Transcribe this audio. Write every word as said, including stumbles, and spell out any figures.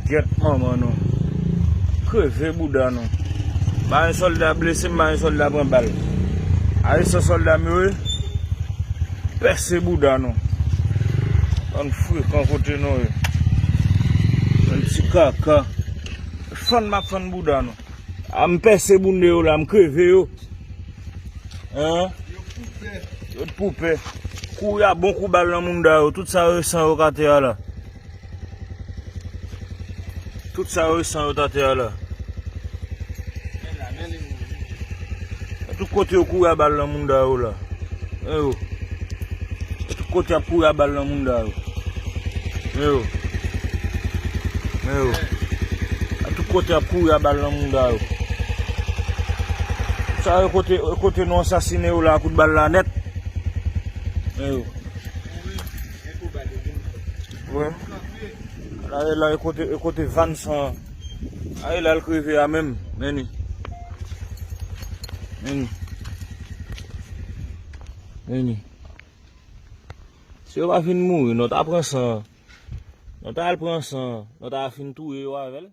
Gyèt manman nou. Kreve bouda nou. Ba yon sòlda blese, m ba yon sòlda pran bal. Ayisan sòlda m yo ye. Pèse bouda nou. Bann frekan kote nou ye. Bann ti kaka. Fann m ap fann bouda nou. A m pèse bounde yo la, m kreve yo. Hein? Yo t pou pè. Kou y a bon kou bal nan mounda yo. Tout sa resan yo k atè a la. Tout sa yo resan yo t atè a la. Tout kote yo kouri a bal nan mounda yo la. Men yo. Tout kote y ap kouri a bal nan mounda yo. Men yo. Men yo. A tout kote y ap kouri a bal nan mounda yo. Sa yo kote, kote nou ansasinen yo la, kout bal la nèt. Men yo. Wi. La, la, e kote, e kote van san. A, e la l kreve a menm. Men li. Men li. Men li. Si yo pa fin mouri, nou ta pran san. Nou ta al pran san. Nou ta fin touye yo avè l.